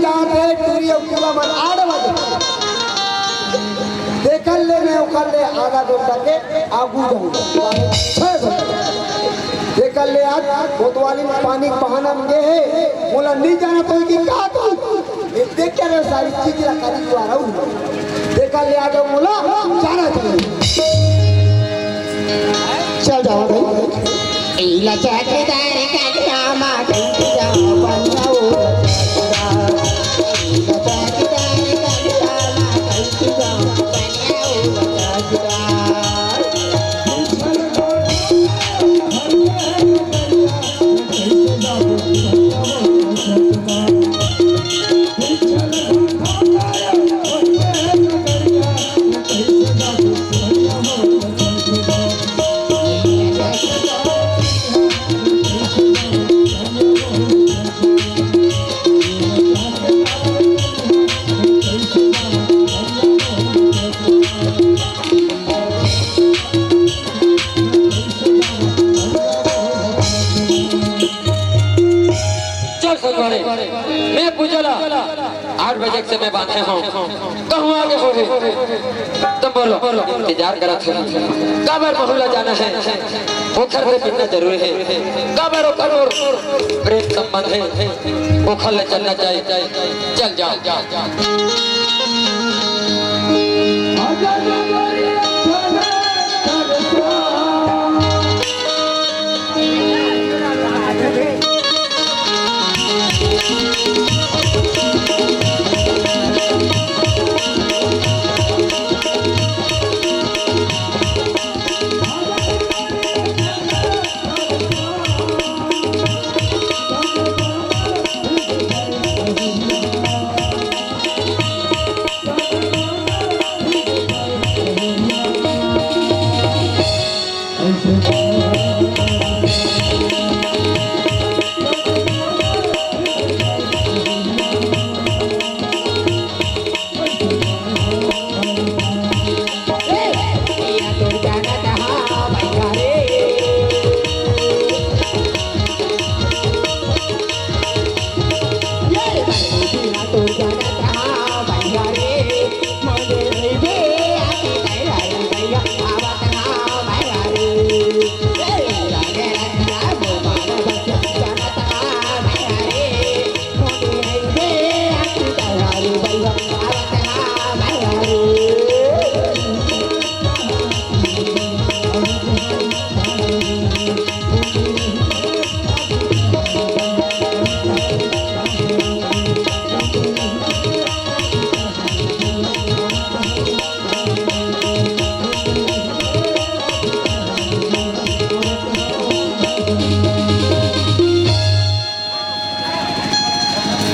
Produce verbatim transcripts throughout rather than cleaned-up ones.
जात हे, टूरी अउ टूरा मन आठ बजे। तेकर ले मैं ओकर ले आधा घंटा के आगू जाहूं। छह बजे। तेकर ले आज कोतवाली में पानी के बहाना में गे हे। मोला नहीं जाना तो कि का तू? ये देख के रे सारी चीज ला खाली जुआ रहू। तेकर ले आज मोला जाना चाहिए। चल जाओ भाई। इला चौकीदार कलिया मा कैसे जाओ बनिया ओ चौकीदार। इला चौकीदार कलिया मा कैसे जाओ बनिया ओ चौकीदार। चल संगवारी, मैं पूजा ला आठ बजे के समय बांधे हंव, कहूं आगे होही त बोलो, इंतजार करत हे। काबर महू ला जाना हे, ओखर से मिलना जरूरी हे। काबर ओखर मोर प्रेम संबंध हे, ओखर ले चलना चाहिए। चल जाओ।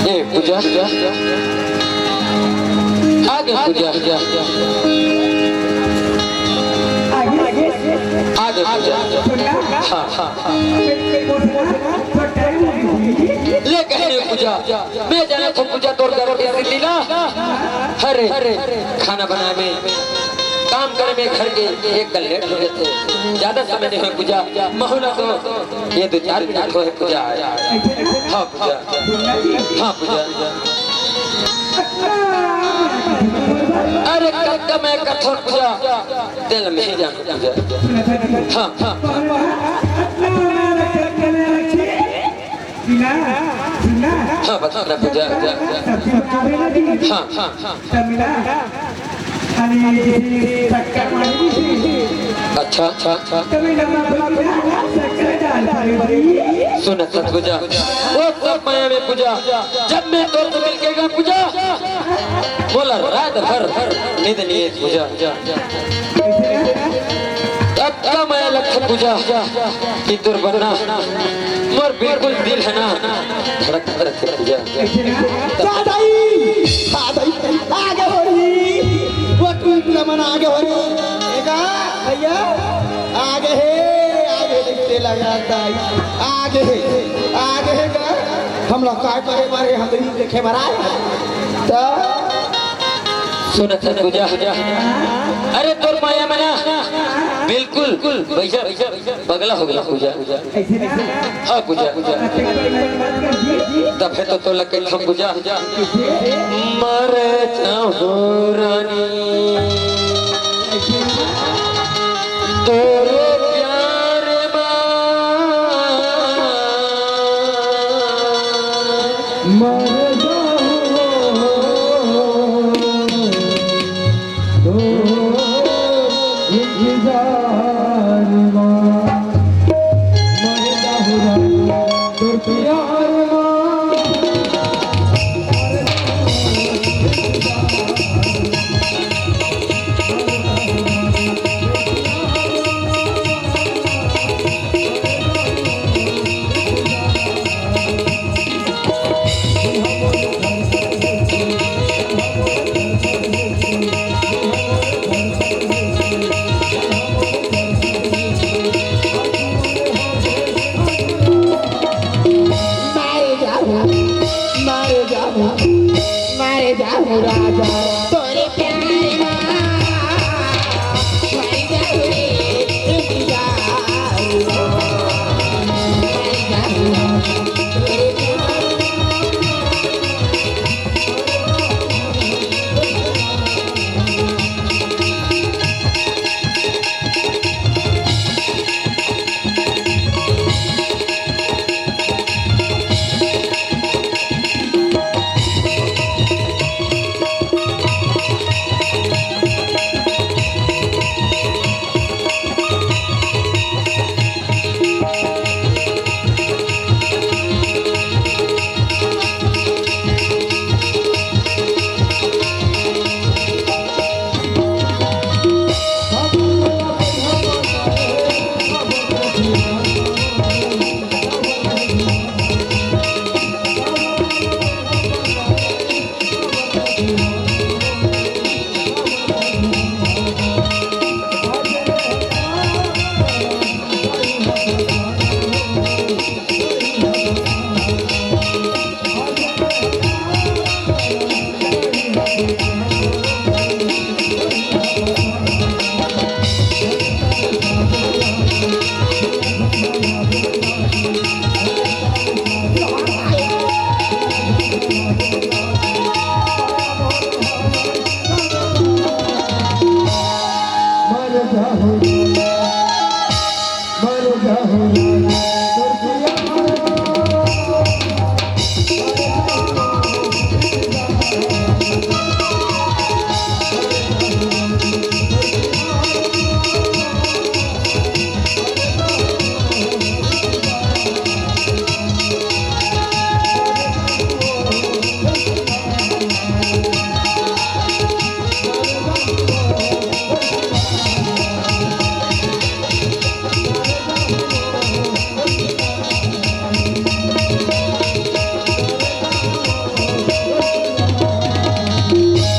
ए, पूजा। आगे पूजा। आगे, आगे। आगे पूजा। सुनना? हाँ, हाँ, हाँ। फिर, फिर बोलना, तो टाइम हो गई। ले कहने पूजा। मैं जाना था पूजा तोर घर के लीला। अरे, खाना बनाए में, काम करे में घर के एक कन लेट हो जाथे। ज्यादा समय नहीं होय पूजा। महू ला तो ये दो चार मिनट होय पूजा। हाँ पूजा। हाँ पूजा। अरे कतका मैं कथों पूजा, तेला मैं ही जानहूं पूजा। हाँ, हाँ। हाँ, बता ना पूजा। हाँ, हाँ, हाँ। अच्छा, अच्छा, अच्छा। सुन सत पूजा, वो सब माया में पूजा, जब मैं तोर से मिल के गा पूजा, बोला रात भर नींद नहीं है पूजा। अतका माया लगथे पूजा, कि तोर बनना मोर बिल्कुल दिल हे ना, धड़क धड़क के पूजा। जा दाई, हाँ दाई, आगे हो रही, वो टूट लमन आगे हो रही। एका भैया, आगे हे, आगे हे, लगा दाई, आगे हे, आगे हे का? हम लोग काय करे बारे हम नहीं देखे बराए। तो सुन सत पूजा। अरे तोर माया मना। बिल्कुल, भैया, पगला हो गया पूजा। हाँ, पूजा। तभे तो तोला कहिथंव पूजा। मर जाहूं रानी, तोरे प्यार मा। मर जाहूं। तो इंतजार मा, मर जाहूं रानी तोर प्यार मा। मारे जाहूं, मारे जाहूं, मारे जाहूं राजा तोरे प्यार मा। मारे जाहूं रे, मारे जाहूं, मारे जाहूं।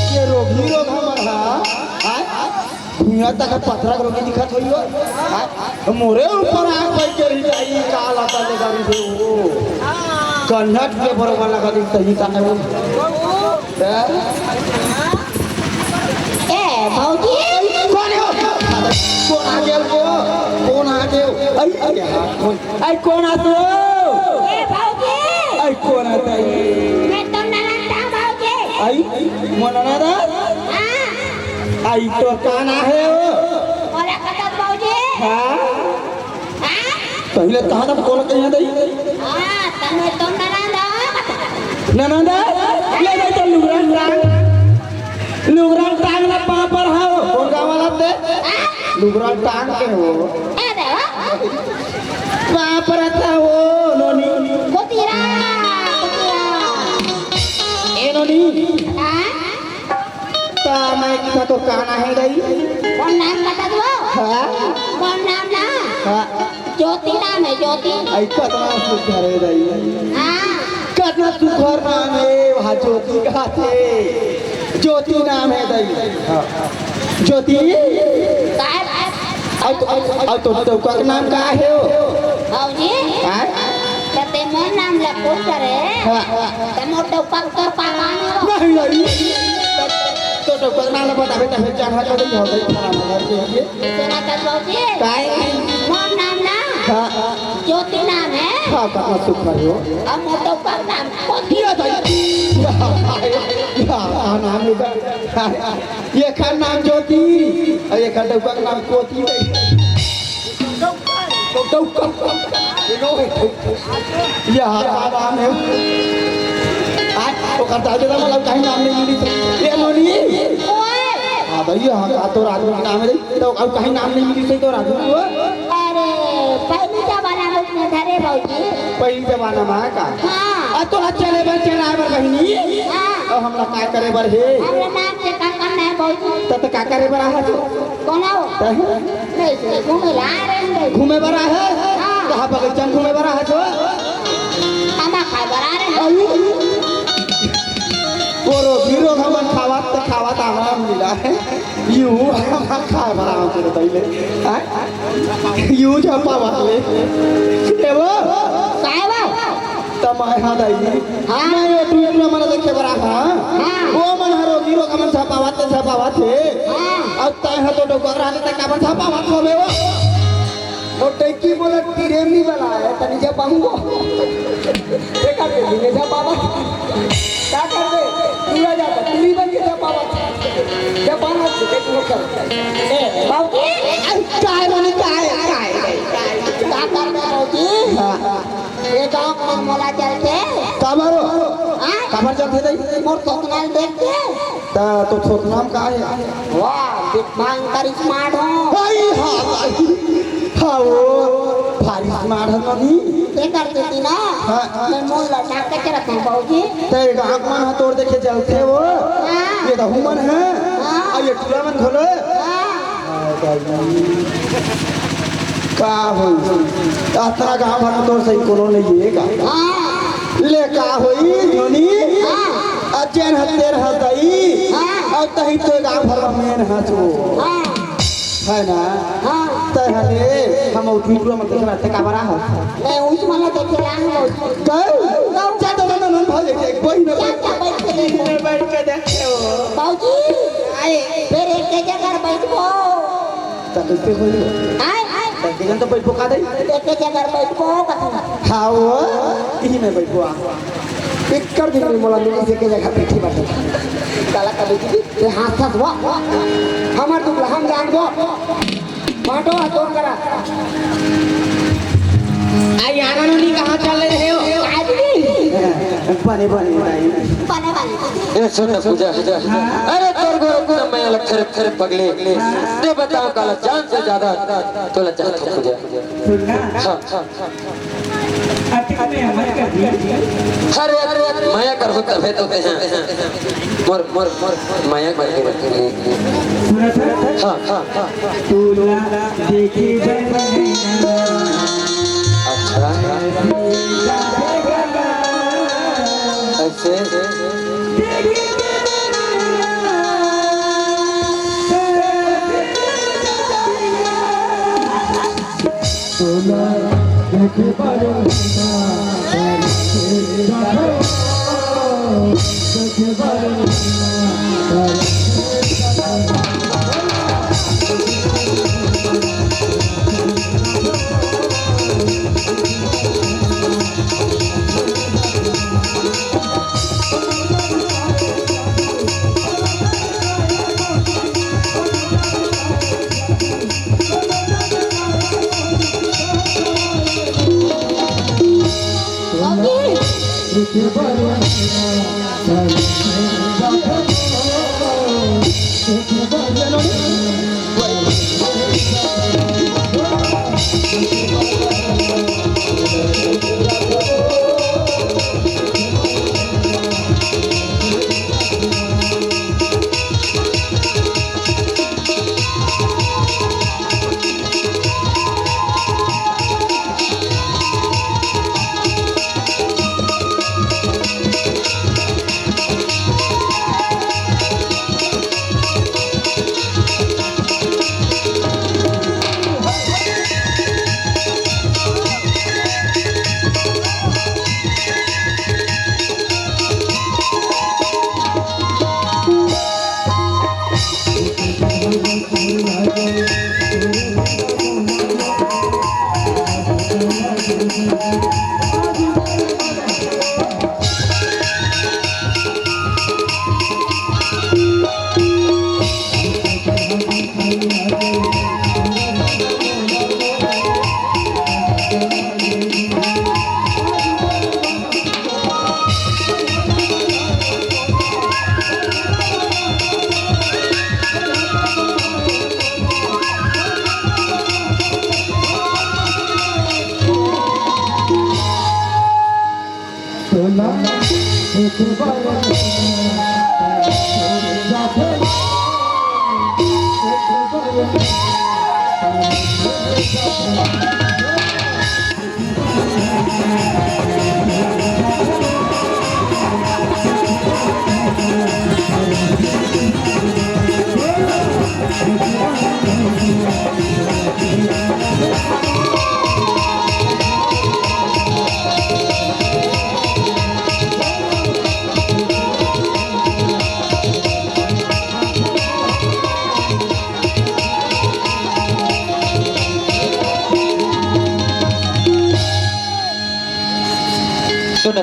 ये रोगही रोग हमर हा, आय? भुइयां तक पथरा के रोगी दिखत होई हो। आय? मोरे ऊपर आँख पड़ के रही जाई, का लाता ले गाड़ी दे वो। कन्नट के बरोबर लगा दी तही का है वो। हैं? ए, भौजी। कोन हे वो? कोन आ गेल वो? कोन आ गेल? अई, अई, हाँ, कोन? अई, कोन आ तू? ए, भौजी। अई, कोन आ तई? मैं तो ननद था, भौजी। अई, मोर ननद? हाँ। अई, तोर का नाम हे वो? मोला कतक भौजी। हाँ? हाँ? पहिले कहा था, कोन कहिया दई? हाँ, तमे तो ननद हो। ननद? ले दे तो लुगरा टांग। लुगरा टांग ना पाँव पर हो। कोन गाँव वाला ते? हाँ? लुगरा टांग के हो। ए दे हो। पाँव पर आता हो, नोनी। गोतीरा, गोतीरा। ए नोनी। हाँ? त मैं कहा तो का नाम हे दई? कोन नाम बता दो? हाँ? कोन नाम ना? हाँ। ज्योति नाम हे, ज्योति। अई कतना सुघर हे दई। हाँ। कतना सुघर नाम हे, वहाँ ज्योति कहाथे। ज्योति नाम हे दई। हाँ। ज्योति। काय? अउ तो, अउ, अउ तो, तो का नाम का हे वो? भौजी? हाँ? त ते मोर नाम ला पूछ करे। हाँ। त मोर डउका के तोर पापा नाम हो। नहीं, नहीं। त, त पगना ल बताबे, तबे चार हजार दे हो गई, फलाना घर के लिए। सुना कर बाबूजी? काय? मोर नाम ना हाँ। ज्योति नाम है। हाँ, कतना सुख है वो। अब मोर डउका नाम कोती। ये तो, या, या, का नाम है बा? ये का नाम ज्योति, और ये का डउका नाम कोती दे। डउका। ये लो। ये हर आराम है। आज ओकर दादा ला मला कहीं नाम नहीं मिली। ये नोनी। ओए। हाँ भाई, हाँ, का तो राजू के नाम है। तो अब कहीं नाम नहीं मिली, तो राजू को। अरे, पहली जमाना में उसने धरे बाबूजी। पहली जमाना में का? हाँ। आ, तोला चले बर, चलाए बर बहिनी। हाँ। अब हमला का करे बर हे? हमला नाम से का करना है बाबूजी? त, त का करे बर आहा तू? कौन हो? तहे? नहीं, घूमे ला आ रहे हैं। घूमे बर आहा? हाँ। कहाँ बगीचा में घूमे बर आहा तू? खाना खाए बर आ रहे हैं। अरे। वो रो, हीरो हमन खावत त खावत आराम मिला है। यू, हम खाए बर आराम से बताइले। हाँ? यू जा पावत ले। ए वो? काय वो? त मैं हा दाई। हाँ। मैं ये टुए टुए मन देखे बर आहा। हाँ। वो मन हरो हीरो का मन छपावत ते छपावत हे। हाँ। अब तय ह तो डोकरा ने तय का मन छपावत होबे वो। वो टैकी बोला तिरेम नहीं बला है, तनी जब पाऊंगो। देखा दे, नहीं जब पावा। का कर दे? पूरा जाता, पूरी बन के जब पावा। जब पाना, देख लो कर। ए, बाबू, ए, काय बोली, काय, काय, काय? का कर दे, बाबूजी? हाँ। ये गाँव में मोला चलते। काबर? हाँ? काबर चलते दई? मोर थोथना ल देख के। त तो थोथना म का हे? वाह, भयंकर smart हो। हाय, हाय। हाँ, वो भारी smart है नोनी। ते कर देती ना। हाँ, हाँ। मैं मुंह लटा के रखूं बाबूजी। ते गाँव मन ह तोर देखे चलते वो। हाँ। ये तो हुमन है। हाँ। अब ये टूरा मन घलो। हाँ। का हो? अतना गाँव भर में तोर सही कोनो नहीं है का? हाँ। ले का होई, जोनी? हाँ। अचेन हतेर हतई। हाँ। और तही तो गाँव भर में मेन हचो। हाँ। है ना? हाँ। तय हले, हम उठू उठू हम देखना ते का बड़ा है। मैं उस मन देखे ला हूँ। कल? कल? जा तो ना, ना, ना, भाग, एक, एक, वही ना, क्या, क्या बैठ के देखो? मैं बैठ के देखते हो। बाबूजी। आए। फिर एक के जगह बैठो। त कइसे होई? आय, आय। त के जन तो बैठबो का दई? एके जगह बैठबो कथन। हाँ, वो, इही में बैठबो आ। एक्कर दिन में मोला मिली से के जगह बैठी बाटे। काला का बैठी? ये हाथ साथ वो। हमार दुख ला हम जान दो। बांटो, हाथ जोड़ करा। आ, यार, नोनी कहाँ चल रहे हो? आज भी। बने, बने, बने। बने, बने। ए, सुन ना, पूजा। अरे, तोर घर को मैं अलग खरीद, खरीद पगले। ते बताओ, काला जान से ज्यादा तोला चाहत हूँ, पूजा। सुन ना। हाँ, हाँ, हाँ। अतिक में अमर कर दी। अरे, अरे, अरे, मया कर हो तबे तो ते हैं। मोर, मोर, मोर, मया कर के रखे। सुनत है? हाँ, हाँ, हाँ। तोला देखे बर नैना। अच्छा। ऐसे? तोला देखे बर नैना। सुनत,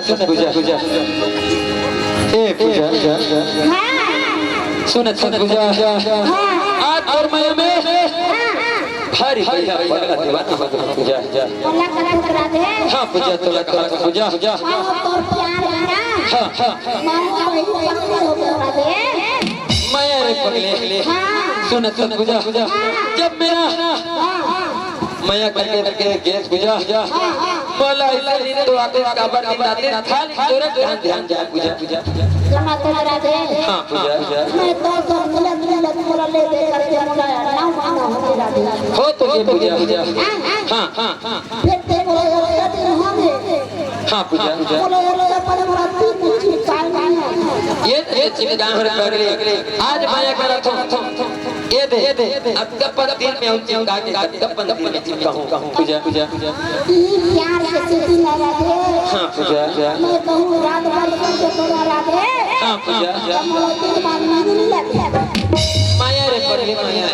सुनत पूजा, पूजा। ए पूजा, पूजा। हाँ। सुनत, सुनत पूजा। हाँ। आज तोर मया में भारी भैया पगला दीवाना हो गया पूजा। बोला कथक राधे। हाँ पूजा, तोला कथक पूजा। हाँ, तोर प्यार है ना। हाँ, हाँ। मानो वही पगली हो गया राधे। मया रे पगले। हाँ। सुनत, सुनत पूजा। हाँ। जब मेरा हाँ, हाँ। मया करके, करके गेस पूजा। हाँ, हाँ। बोला, इतनी तो आते काबर की नाते खाली तोरे ध्यान, ध्यान जा पूजा। जमा तो राधे। हाँ, पूजा। मैं तो, तो मिलत, मिलत मोला ले दे करके मोला ना मानो हो राधे। हो तो ये पूजा, पूजा। हाँ, हाँ। हाँ, हाँ। फिर ते मोला ये दिन हम है। हाँ, पूजा, पूजा। मोला ये, ये पर मोला तीन चीज चाय नहीं है। ये, ये चीज गाँव रे पगले। आज मया करत हूँ। ये दे, ये दे, अतका पन दिन में हम चिपका के, अतका पन दिन में चिपका हूँ। पूजा, पूजा, पूजा। ई प्यार के सीटी लगा दे। हाँ, पूजा, पूजा। मैं कहूँ रात भर तुमसे पूरा राधे। हाँ, पूजा, पूजा। तो मोला दिन बाद नींद नहीं लगे। मया रे पगले मया।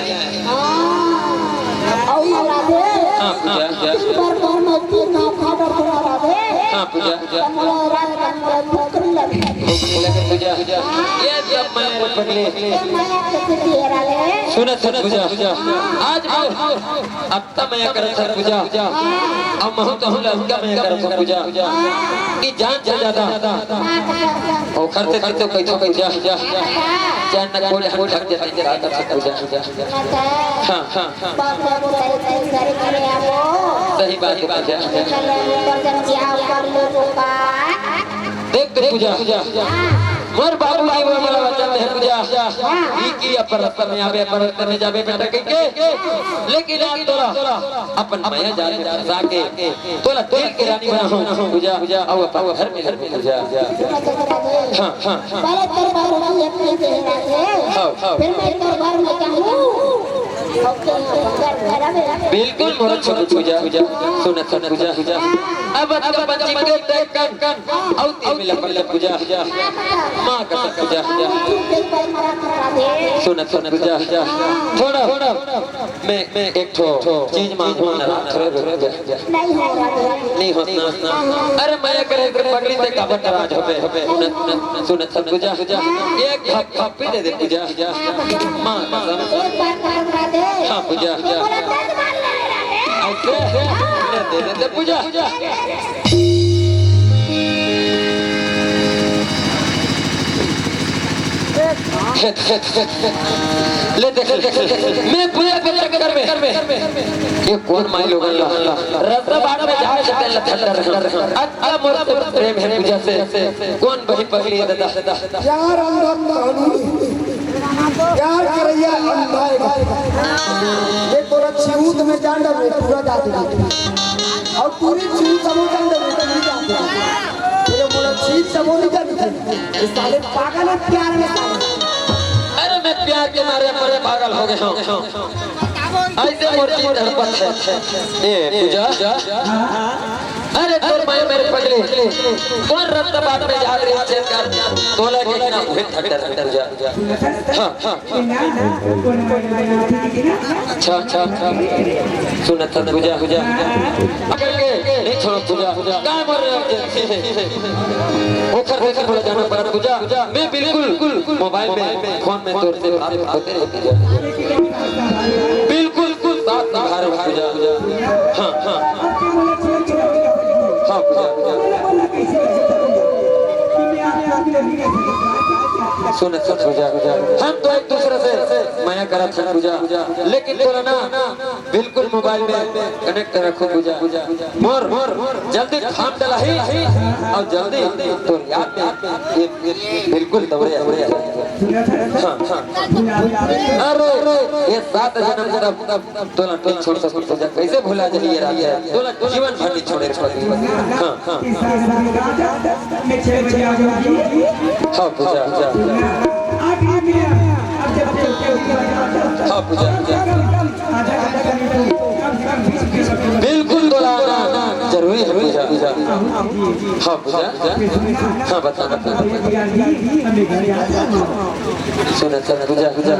हाँ। और ना राधे। हाँ, पूजा, पूजा। दिन भर घर में तीन घाव खा डर पूरा राधे। हाँ, पूजा, पूजा। तो मोला रात का मोला भूख नहीं लगे। भूख नहीं लगे, पूजा। हाँ। ये सब मया रे पगले। ये मया के सीटी है राधे। सुनत, सुनत पूजा। आज मैं अत्ता मया करत हूँ पूजा। अब महू कहूँ लड़का मया करत हूँ पूजा। कि जान से ज्यादा। ओखर से तो कहिथो पूजा। जान न कोई हम थक जाते हैं रात से पूजा। हाँ, हाँ, हाँ। सही बात है पूजा। देख तो पूजा। मोर बाबूजी मोर मोला वचन दे पूजा। ई कि अपन रस्ता में आबे, अपन रस्ता में जाबे बेटा कहिके। लेकिन आज तोला अपन मया जाल में फंसा के तोला दिल के रानी बनाहूँ पूजा। अउ अपन घर में रहूँ पूजा। हाँ, हाँ। पहले तोर बाबूजी अपने दे राखे। हाँ, हाँ। फिर मैं तोर घर में जाऊँ। बिल्कुल मोर छोटू पूजा। सुनत, सुनत पूजा। अब, अब बच्ची को देख कर अउ तीन मिला पहले पूजा। माँ का सब पूजा। सुनत, सुनत पूजा। थोड़ा, मैं, मैं एक ठो चीज मांगू ना, थोड़ा रुक जा। नहीं हो, नहीं हो ना। अरे मया करे तो पगली ते काबर नाराज होबे, होबे। सुनत, सुनत, सुनत पूजा। एक खप, खप भी दे दे पूजा। माँ कसम। हाँ पूजा। ऐसे दे दे, दे पूजा। ले देख, ले देख, ले देख। मैं पूजा के चक्कर में, ये कोन माई लोगन ला रस्ता बाट में जाए से तेल ठंडा रहना। अतका मोर से प्रेम है पूजा से। कोन बहिन पगली है दादा? यार अंधा कानूनी, प्यार करैया अंधा है। ये तोरा चूत में जान डाल, पूरा जात है। अउ पूरी चूत समूह जान डाल, पूरी जात है। ये मोला चीज समूह नहीं जानते। ये साले पागल है प्यार में साले। अरे मैं प्यार के मारे मरे पागल हो गया हूँ। ऐसे मोर जी तड़पत है। ए पूजा। अरे तोर माई मेरे पगली। तोर रक्त बात में याद रही चेत कर। तोला के ना हुए थटर पूजा। हाँ, हाँ। अच्छा, अच्छा, अच्छा। सुनत हन पूजा, पूजा। अगर के नहीं छोड़ो पूजा। काय मर रहे हो? ओखर, ओखर बोला जाना पड़ा पूजा। मैं बिल्कुल मोबाइल में, फोन में तोर से बात होते रहे पूजा। बिल्कुल, बिल्कुल साथ निभा रहे पूजा। हाँ, हाँ। हाँ, पूजा। सुन, सुन पूजा, हम तो एक दूसरे से मया करत हन पूजा, लेकिन तोला ना बिल्कुल मोबाइल में कनेक्ट रखो पूजा। मोर जल्दी घाम डलाही अउ जल्दी तोर याद में ये, ये बिल्कुल दौड़े, दौड़े। हाँ, हाँ। अरे, ये सात जन्म तक तोला नहीं छोड़ सकूं पूजा, कैसे भुला जाही ये रात हे? तोला जीवन भर नहीं छोड़े रे पति। हाँ, हाँ। हाँ, पूजा, पूजा। हाँ, पूजा, पूजा। बिल्कुल तोला आना जरूरी हे पूजा, पूजा। हाँ, पूजा। हाँ, बता, बता, बता। सुन, सुन, पूजा, पूजा।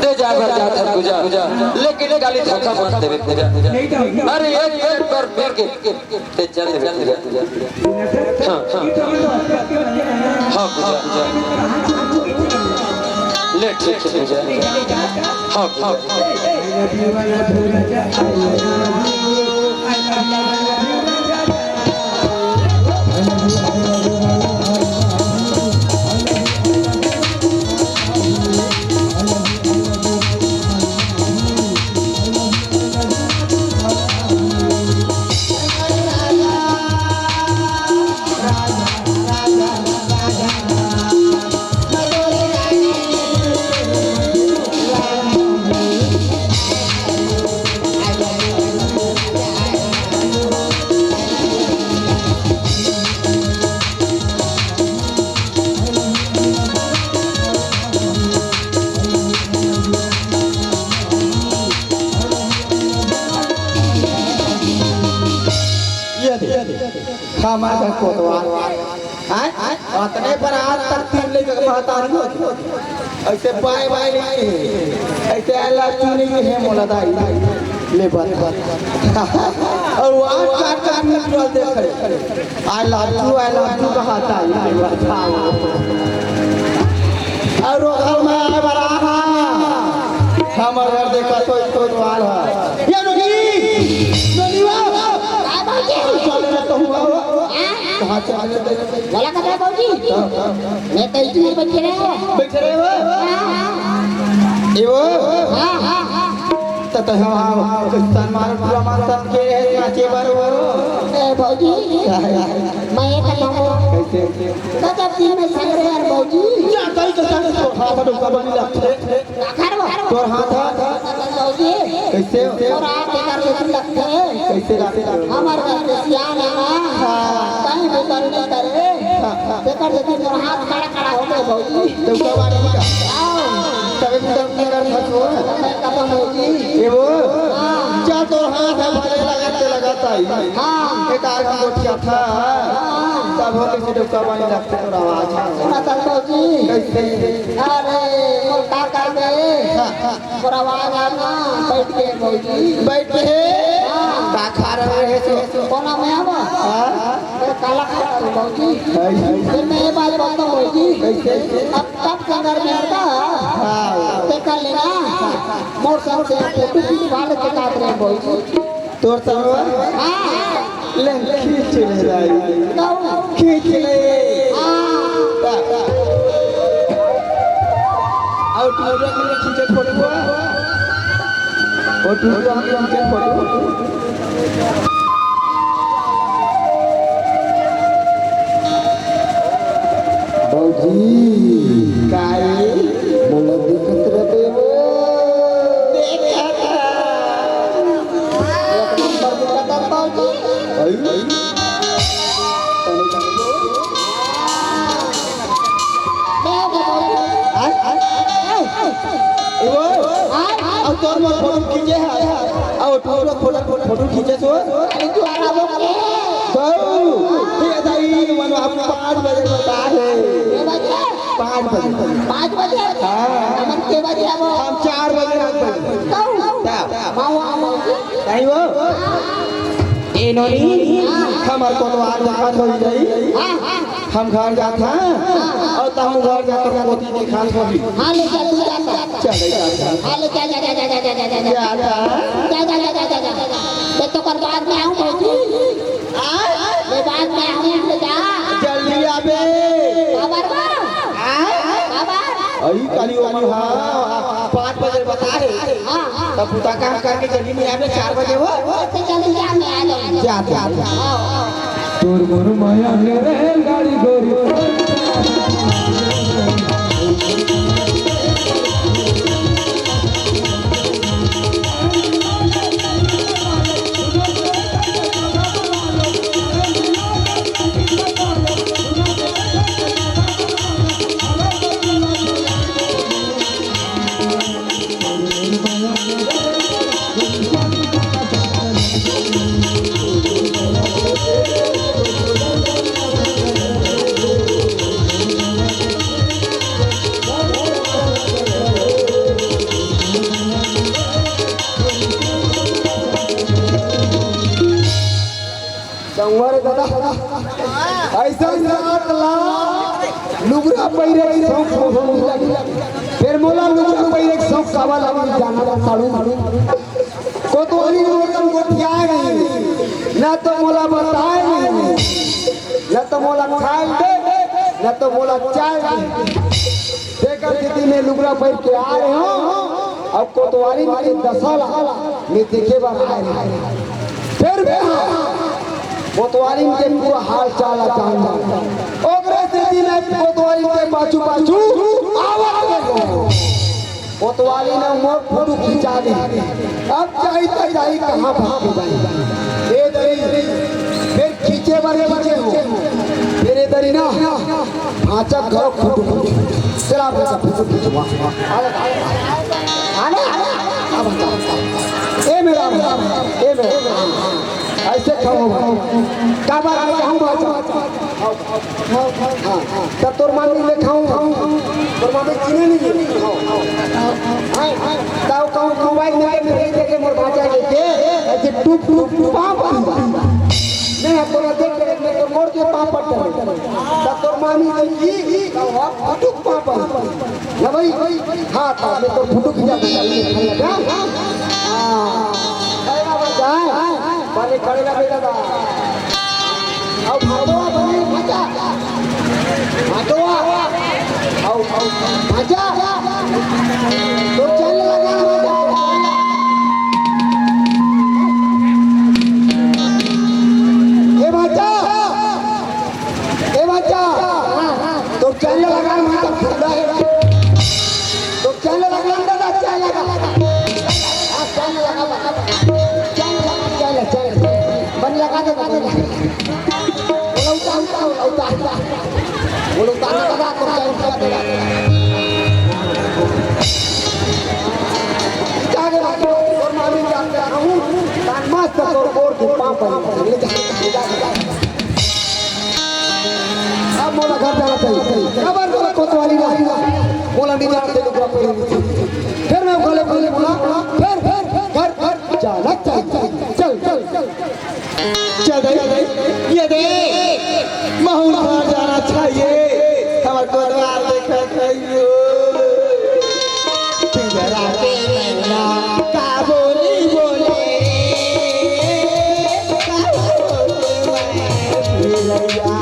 ते जाए बर जात हस पूजा, पूजा। लेकिन काली धोखा मत देबे पूजा, पूजा। अरे, एक, एक बार मिल के ते चल देबे पूजा, पूजा। हाँ, हाँ। हाँ, पूजा, पूजा। ले, ठीक हे पूजा। हाँ, हाँ। ये दे, ये दे। हमारा कोतवाल। आय? अतने पर आज तक तीन लेके महतारी हो। ऐसे बाय बाय नहीं हे, ऐसे I love you नहीं हे मोला दाई। ले बात। अउ आज चार चार मिनट वाला देख खड़े। I love you, I love you कहा था, ये बताओ। अउ वो घर में आए वाला हा। हमर घर देखा तो कोतवाल हा। ये नोनी, नोनी वा। का बात हे? चल रे तो हुआ हो। कहाँ चल रे तो? बोला कब हे भौजी? हाँ, हाँ। मैं तो इतने बच्चे रहे हो। बच्चे रहे हो? हाँ, हाँ। ये वो? हाँ, हाँ, हाँ। त तैं ह किसान मार पूरा मार सब के है नाचे बर हो। ए भौजी, मैं ये कहूँ, कैसे? गजब दिन में संग रहे यार भौजी। जा, तैं तो संग तो हाथ में डोका बनी लगथे। का करबो? तोर हाथ ह। भौजी। कैसे? तोर हाथ एकर से लगथे। कैसे लगथे? हमर घर के सियान हे ना। हाँ। कहीं भी कर नहीं करे। हाँ, हाँ। तेकर से तोर हाथ खड़ा खड़ा हो गए भौजी। तो कब आने का? आओ। तबे तो तुम नहीं कर सकते हो। मैं कब भौजी? ये वो? हाँ। जा तोर हाथ ह भले लगाते लगाता ही। हाँ। एक आदमी गोठिया था। हाँ। तब होले से डोका बनी लगथे तोर आवाज। सुना था भौजी। कैसे? अरे, मोर का कर दे? हाँ, हाँ। मोर आवाज आना, बैठ के भौजी। बैठ के? हाँ। का खा रहे हो? कोना में आवा? हाँ। मैं काला खा रहा हूँ भौजी। हाँ। फिर मैं ये बात बताऊँ भौजी। कैसे? अब तब के घर में आता, हाँ। देखा लेना, मोर संग से फोटो खिंचवा ले के काट रहे भौजी। तोर संग? हाँ। ले, खींच ले दाई। कहूँ। खींच ले। हाँ। अउ टूरा टूरा खींचे फोटो। अउ टूरा खींचे फोटो। भौजी। काय? मोला दिखत रहे वो। देखत। एक नंबर दिखत हे भौजी। आई? आय, आय। ए वो, अब तोर मोर फोटो खींचे हे। अब तोर फोटो, फोटो खींचे सो। अरे तू आराम हो के। बाऊ, ये दाई, मन आप पाँच बजे बता है। के बजे? पाँच बजे। पाँच बजे? हाँ। हमन के बजे आबो? हम चार बजे आबो। कहूँ? क्या? माँ, वहाँ मौजी? नहीं वो? ए नोनी, हाँ। हमर कोतवाल देखत होई जाई। हाँ, हाँ। हम घर जात हन, हाँ। अउ तहूँ घर जात हस, कोती देखत होही। हाँ, ले जा, तू जा, जा। चल, जा, जा। हाँ, ले जा, जा, जा। जा, जा। जा, जा, जा, जा, जा, जा। मैं तो कर बाद में आऊँ, भौजी। आ? मैं बाद में आऊँ, ले जा। जल्दी आबे। खबर बा? आ? खबर? अई काली ओमन हा पाँच बजे बता हे। हाँ, हाँ। तब बुता काम करके जल्दी नहीं आवे, चार बजे हो। तो जल्दी जा, मैं आ जाऊँ। जा, जा, जा। तोर मोर माया के रेलगाड़ी गोरी। संगवारी दादा, अइसन रात ला लुगरा पहिरे के शौक होही। फेर मोला लुगरा पहिरे के शौक काबर लगिस जानत हस? कोतवाली में मोर गोठियाय नहीं, ना तो मोला बताय नहीं, ना तो मोला खाय दे, ना तो मोला चाय दे। तेकर सेती मैं लुगरा पहिर के आय हँव, अउ कोतवाली के दसा ला मैं देखे बर आय हँव। फेर मैं हा कोतवाली के पूरा हाल चाल ला जानहूँ। ओकरे सेती मैं कोतवाली के पाछू पाछू आवत रेहेंव। कोतवाली ने मोर फोटो खिंचा दी। अब जाही त जाही, कहाँ भाग जाही? ए दई, फेर खींचे बर खींचे हो। फेर ए दरी ना, भांचा घलो फोटो खींचे। चला भांचा फोटो खींचवा। आले, आले, आले, आले, आले, आले, आले। ए मेरा, ए मेरा, अइसे खाओ भाई। काबर आले हम भांचा? हाँ, हाँ। त तोर मामी ले खाऊं, तोर मामी चिन्हे नहीं है। हाँ, हाँ। ताऊ कहूँ मोबाइल में के मेरे देखे मोर भांचा के के, अइसे टुप टुप टुप पाँव पड़ी। नहीं, अब तोरा देख के मैं तो मोर के पाँव पड़ गए। त तोर मामी ले की, त टुप पाँव पड़ी। ना भाई, हाँ, त मैं तो फोटो खिंचा देता हूँ, ये खाई लगा। हाँ, खड़े ना बन जाए, बने खड़े ना बेटा। अउ भांचो, बने भांचा। भांचो। अउ, अउ, भांचा। तो चल लगा भांचा। ए भांचा। ए भांचा। तो चल लगा भांचा, फुल्ला है। तो चैनल लगा दादा, चैनल लगा। हाँ, चैनल लगा, लगा। चैनल लगा, चैनल, चैनल। बन लगा दे, लगा दे। बोला उतार, उतार, उतार, उतार। बोला उतार, लगा, तो चैनल लगा दे। जाके बाकी और मालूम जाते रहूं, तान मस्त तोर बोर के पापा। ले जा, ले जा, ले जा। अब मोला घर जाना चाहिए। काबर मोला कोतवाली ना, मोला नहीं जाना चाहिए, लुगरा पहिरे नहीं चाहिए। फिर मैं बोले, बोले, बोला, फिर, फिर, घर, घर जाना चाहिए। चल, चल, चल। चल दे, ये दे, महूँ घर जाना चाहिए। हमर कोतवाल देखा कहियो। पिंजरा के मैना का बोली बोले, का बोले मैं चिरैया।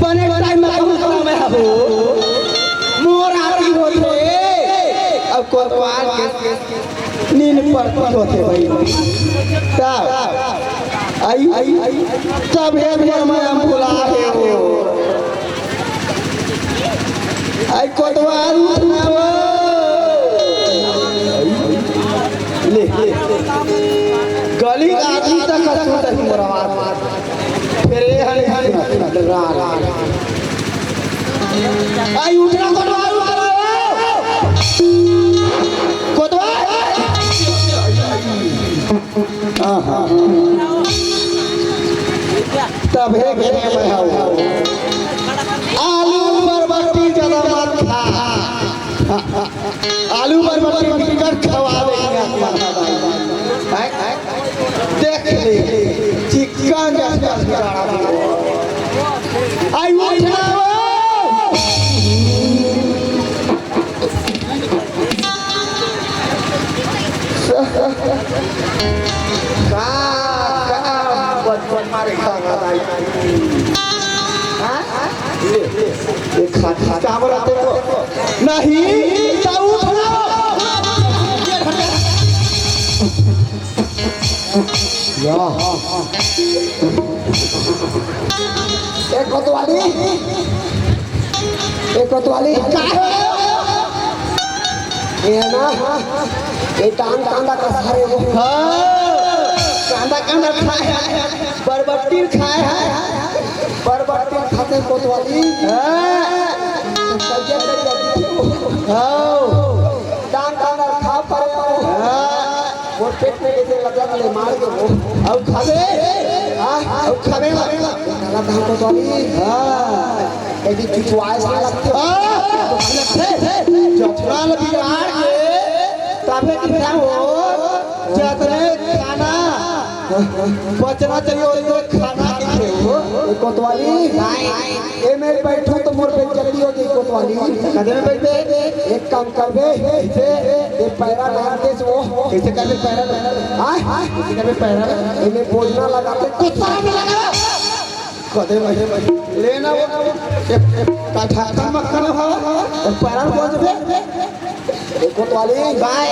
बने टाइम में कौन समय हबो? कोतवाल के नींद पड़ती होथे भाई। तब आई, तब हे भैया मैं हम बुला हे हो। आई कोतवाल उठना वो। ले, ले। गली का आदमी तक हंसू तक मरवा। फिर ये हले हले डरा रहा। आई उठना कोतवाल, उठना वो। कोतवाल। हाँ, हाँ। तब हे घेरे में हव। आलू बरबट्टी ज्यादा मत खा। आलू बरबट्टी बिकट खवा दे। हैं? देख ले, चिकन जैसा गाड़ा। आई उठना वो। का, का बचपन मारे खाना नहीं। हाँ? ये, ये, ये खा, खा, का बोला तेरे को? नहीं, तो उठना। या। ए कोतवाली, ए कोतवाली, का हो? ये ना, ये टांग कांदा कस हरे वो। हाँ, कांदा कांदा खाए है, बरबट्टी खाए है, बरबट्टी खाते कोतवाली। हाँ। तो कहिया कहिया दी वो। हाँ। टांग कांदा खा परे वो। हाँ। मोर पेट में कइसे लगा ले मार के वो। अउ खाबे? हाँ, अउ खाबे ना। काला धान कोतवाली। हाँ। कइसे चुचवाए से लगथे। हाँ, लगथे। जतरा ल बिगाड़ के, तबे कि क्या हो? जतरे खाना बचना चाहिए, वो खाना कइसे हो? ए कोतवाली। एमे बैठो तो मोर बेइज्जती हो जाई कोतवाली। कदे में बैठबे? एक काम करबे, इसे ये पैरा डाल दे वो। कइसे करबे पैरा? हाँ? कइसे करबे पैरा? एमे बोझना लगा दे, कुत्ता में लगा। कदे भाई, लेना वो। एक, एक, का ढक्कन मक्खन हवा, पैरा बोझबे। ए कोतवाली, भाई।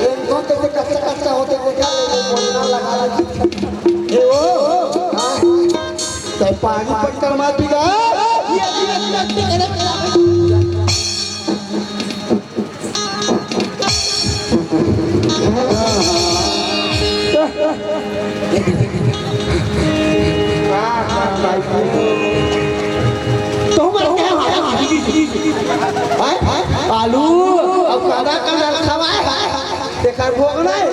एकदम कइसे कच्चा कच्चा होथे, देखा, बोलना लगा। ए ओ, हाँ। तैं पानी पत्थर मत पिघा। ये, ये, ये, ये, ये, ये। तो हमारे क्या हुआ? हैं? आलू, अब कांदा, कांदा खावा है। तेकर भोग नहीं,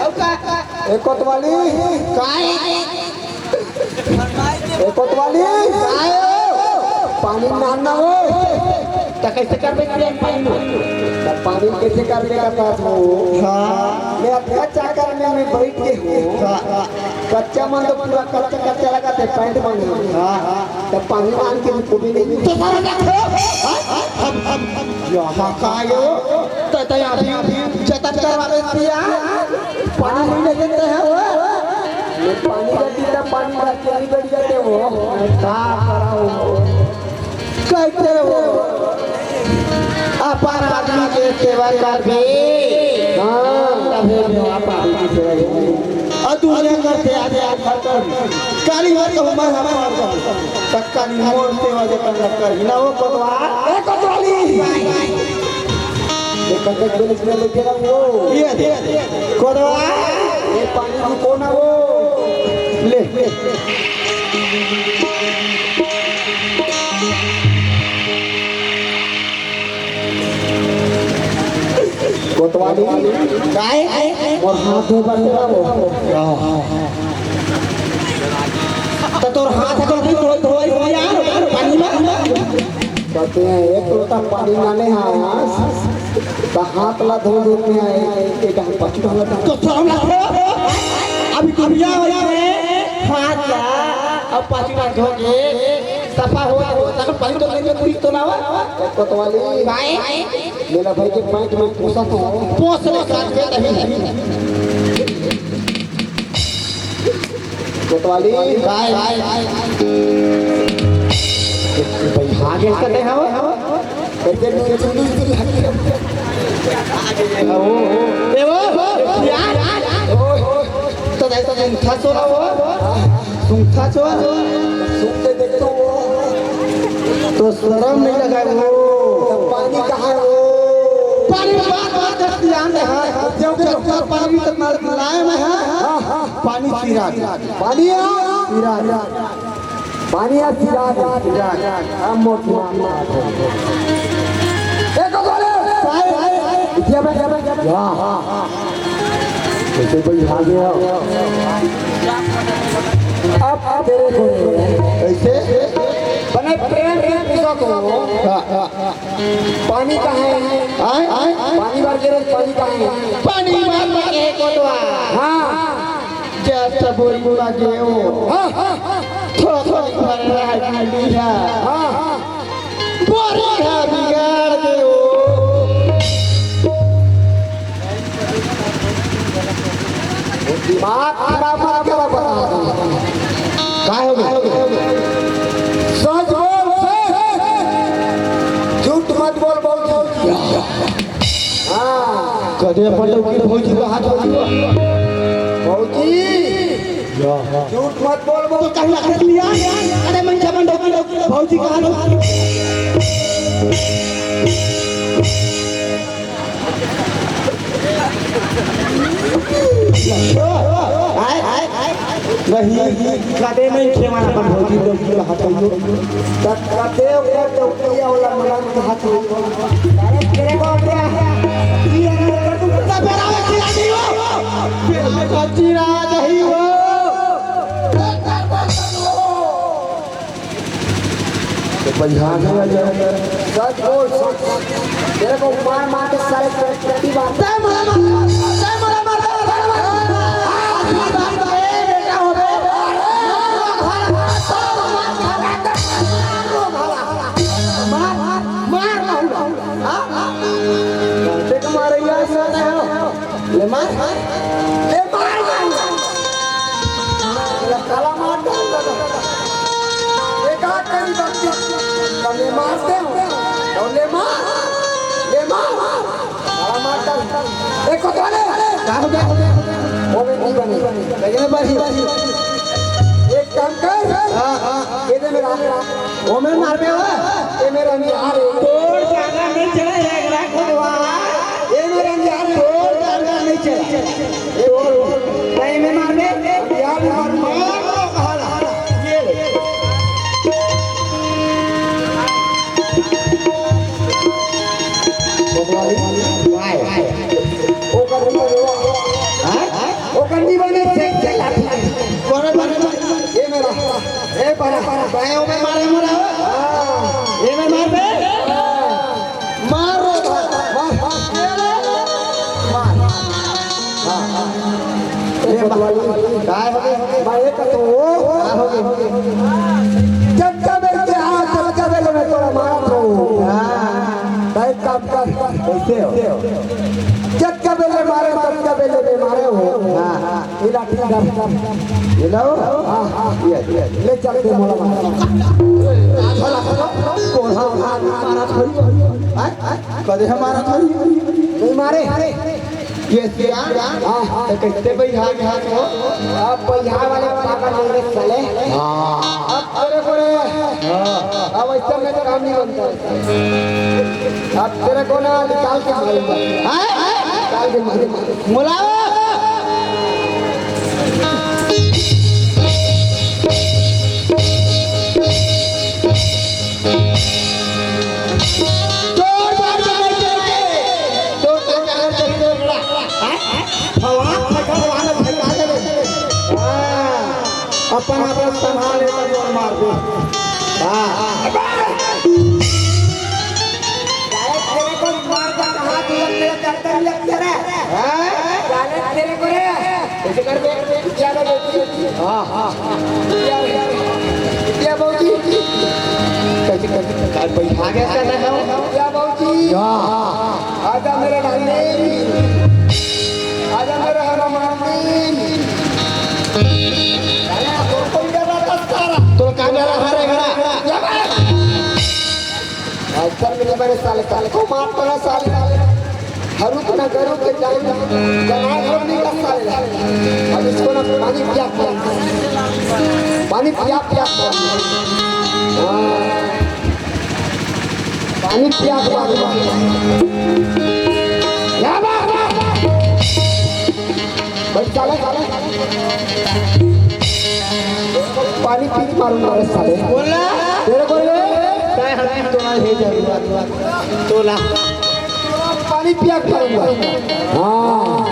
अब का? ए कोतवाली, काय? ए कोतवाली, काय? पानी मांगना हो। त कइसे करबे तें पानी? त पानी कइसे करबे करता हो? हाँ। मैं अपना चाकर में मैं बैठ के हूँ। हाँ। कच्चा मन तो पूरा कच्चा कच्चा लगा थे, पैंट बने। हाँ, हाँ। त पानी मांग के भी कभी नहीं। तो सारा क्या हो? हाँ? हम, हम, हम, यहाँ का आयो? त, त यहाँ भी, भी जतन करवा देती है। पानी नहीं देते हैं वो। ये पानी का टीला, पानी का केरी बैठ जाते हो। का कराओ? कहते हो, अपन आदमी के सेवा करबे। हाँ। तभे में आप आदमी के सेवा होई। अउ दुनिया करते आदे आदमी कर। काली बात तो हमर, हमर, हमर कर। त काली मोर सेवा जे कर, कर ही ना हो भगवान। ए कोतवाली। ये कतेक बेलिस में लेके रहो। ये दे। कोतवाल। ये पानी रुको ना वो। ले, ले। कोतवाली। काय? मोर हाथ धो बर देना वो। त तोर हाथ ह तो नहीं धो, धोई हो यार, पानी में। कहते हैं, एक लोटा पानी लाने आया, त हाथ ला धो धो के आए, एक हम पाछू वाला था। तो शर्म लगथे। अभी दुनिया वाला है, हाथ ला, अब पाछू ला धो के, सफा हो, हो, तक पानी तो नहीं, पूरी तो लावा। कोतवाली। भाई। मेरा भाई के पैंट में पोसा था। पोस ले, साथ में नहीं। कोतवाली। काय? भाई, भागे कते हव? करके नीचे चुंदू चुंदू लगे। ए वो, ए वो, यार। तो दाई तो सूंघथस वो ला वो। सूंघथस वो। सूंघ के देखथंव वो। तो शरम नइ लगय वो। तो पानी कहाँ हे वो? पानी बात बात करत हे यार। हाँ, हाँ, जाओ, जाओ। चक्कर पानी तो मार लाए मैं, हाँ। हाँ, हाँ। पानी सिराज। पानी हे? सिराज। पानी हे सिराज। सिराज। हम मोटी मामा। एक गोले। इतिया बे, इतिया बे। वाह। कैसे भाई आ गया? अब तेरे को कैसे? बने प्रेम, प्रेम किसको? हाँ, हाँ। पानी कहाँ हे? आय, आय, आय। पानी भर के रख, पानी कहाँ हे? पानी भर के कोतवा। हाँ। जब तक बोरी में गेहूं। हाँ, हाँ, हाँ। थोड़ा थोड़ा भर रहा है गाड़ी है। हाँ, हाँ। बोरी है बिगाड़ गेहूं। दिमाग खराब मत करो, बता। काय हो गया? सच बोल, सच। झूठ मत बोल, बोल, बोल। हाँ। कदे अपन लौकी भौजी का हाथ होती हो? भौजी। या। झूठ मत बोल, बोल। तो कहीं रख लिया? अरे मन जबन लौकी भौजी का हाथ होती। आय, आय, आय। नहीं, कदे नहीं खेवाना अपन भौजी लोग के हाथ में। कदे ओकर चौकिया वाला मना के हाथ में। अरे तेरे को क्या? ये अंदर कर दूं, कुत्ता पैरावे चिरा नहीं हो। चिरा नहीं हो। तो बलिहान है। सच बोल, सच। तेरे को मार मार के सारे टट्टी मार। जय मरा मार, जय मरा मार, जय मरा मार। आज भी बात है, बेटा हो बे। मार, मार, मार, मार। हाँ? देख मारे यार, साला है। ले मार, ले मार, मार। साला काला मार डाल दे। एक आध करी बच्चे, तो ले मार दे। तो ले मार, ले मार। काला मार डाल। एक को तो ले। का हो गया? वो में नहीं बनी। लगे बनी। एक काम कर। हाँ, हाँ। ये दे मेरा। ओमे मारबे हो? ए मेरा निहार है। तोर जादा नहीं चला, एक लाख खुदवा। ए मेरा निहार है। तोर जादा नहीं चला। ए तोर, नहीं में मारबे। निहार मार, मार। ये ले। कोतवाली। वाह। ओ कर, ओ कर, ओ कर। हाँ? ओ कर, नहीं बने, चेक, चेक, लाठी। कोने बने, बने? ये मेरा। ए, बड़ा, बड़ा, बाएं ओमे मारे मोला। हाँ। एमे मार बे। मार रो, मार। मार। हाँ, हाँ। ए, बकवाली, काय हो गए? मैं एक तो वो। काय हो गए? जब जब एक के हाथ, जब जब एक में तोरा मारा तो। हाँ। भाई, काम कर। कैसे हो? जब जब एक मारे, तब जब एक में मारे हो। हाँ, हाँ। ये लाठी डाल। ये लो। हाँ, हाँ। ये, ये, ले चल के मोला मार। भला, भला, कोढ़ा मार, मारा थोड़ी। आय, आय, कदे हमारा थोड़ी। नहीं मारे। ये सिया? हाँ, हाँ। तो कैसे भाई हाथ, हाथ हो? अब भाई यहाँ वाले पागल नहीं देख साले। हाँ। अब तेरे को रे। हाँ। अब ऐसा में काम नहीं बनता। अब तेरे को ना निकाल के मारूंगा। हाँ? निकाल के मारूंगा। मुलावा। तोर बाप के नहीं चलते। तोर का कहाँ चलते बड़ा? हाँ? भगवान, भगवान, भगवान। हाँ। अपन, अपन संभाले तो जोर मार दे। हाँ। साले तेरे को मार के कहाँ दिया, तेरा दर्द नहीं लगता रे। हाँ? साले तेरे को रे। ऐसे कर दे। क्या बोले? हाँ, हाँ। क्या, क्या बाबूजी? कैसे, कैसे, कैसे? भाई, आ गया, क्या था, क्या? क्या बाबूजी? हाँ। आजा मेरे डार्लिंग, आजा मेरे हनुमान जी। अरे, तो कोई डर रहा था सारा। तो क्या डर रहा था रे घड़ा? क्या बात? अच्छा, मेरे बड़े साले, साले को मार पड़ा, साले, साले। रुक ना करो के टाइम, जनाए घर नहीं का साले। अब इसको ना पानी पिया, पिया। पानी पिया, पिया। हाँ। पानी पिया, पिया। क्या बात है? भाई, साले, साले। पानी पी के मारूंगा रे साले। बोला। तेरे को रे। तय हल्दी तोला हे जरूरत। तोला। पानी पिया के मारूंगा। हाँ।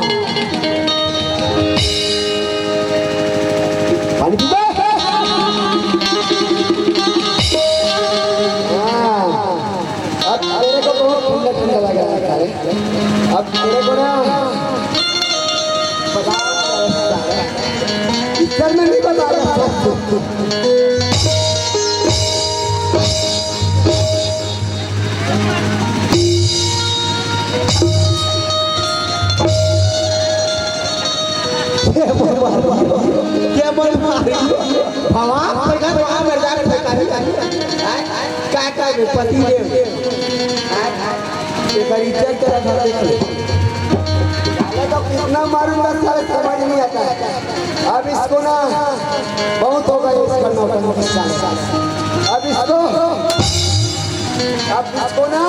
पानी पी। हाँ। अब तेरे को बहुत ठंडा ठंडा लग रहा है साले। अब तेरे को ना बता, इधर में नहीं बता रहा। ये मन मारी, ये मन मारी। भगवान प्रगट वहाँ मेरे जान ठेकारी। काय, काय, काय, पति देव। काय, काय। एकर इज्जत करा था, देख ले। साले को कितना मारूंगा, साले समझ नहीं आता है। अब इसको ना, बहुत हो गया इसका नौटंकी साले। अब इसको, अब इसको ना,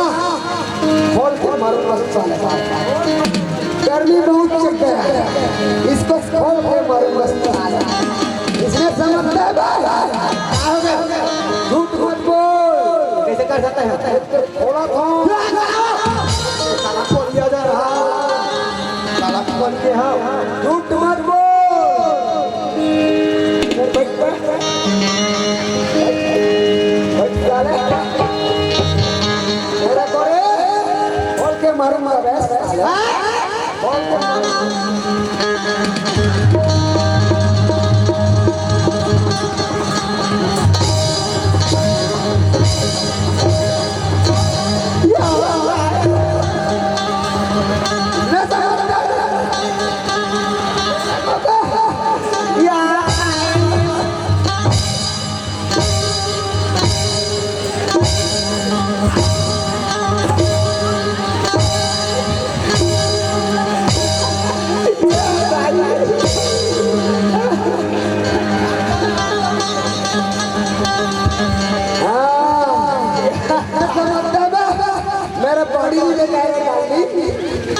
खोल के मारूंगा साले। गर्मी बहुत चढ़ गया है, इसको खोल के मारूंगा साले। इसने समझ लिया भाई। झूठ मत बोल। कैसे कर सकते हैं? थोड़ा था। साला बोल दिया जा रहा। साला बोल के हाँ। झूठ मत बोल। इधर बैठ, बैठ, बैठ। बैठ, साले। मेरा को रे, बोल के मारूंगा बे, साले। बोल के मारूंगा। हाँ। मेरा बॉडी भी ले जाएगा गाड़ी।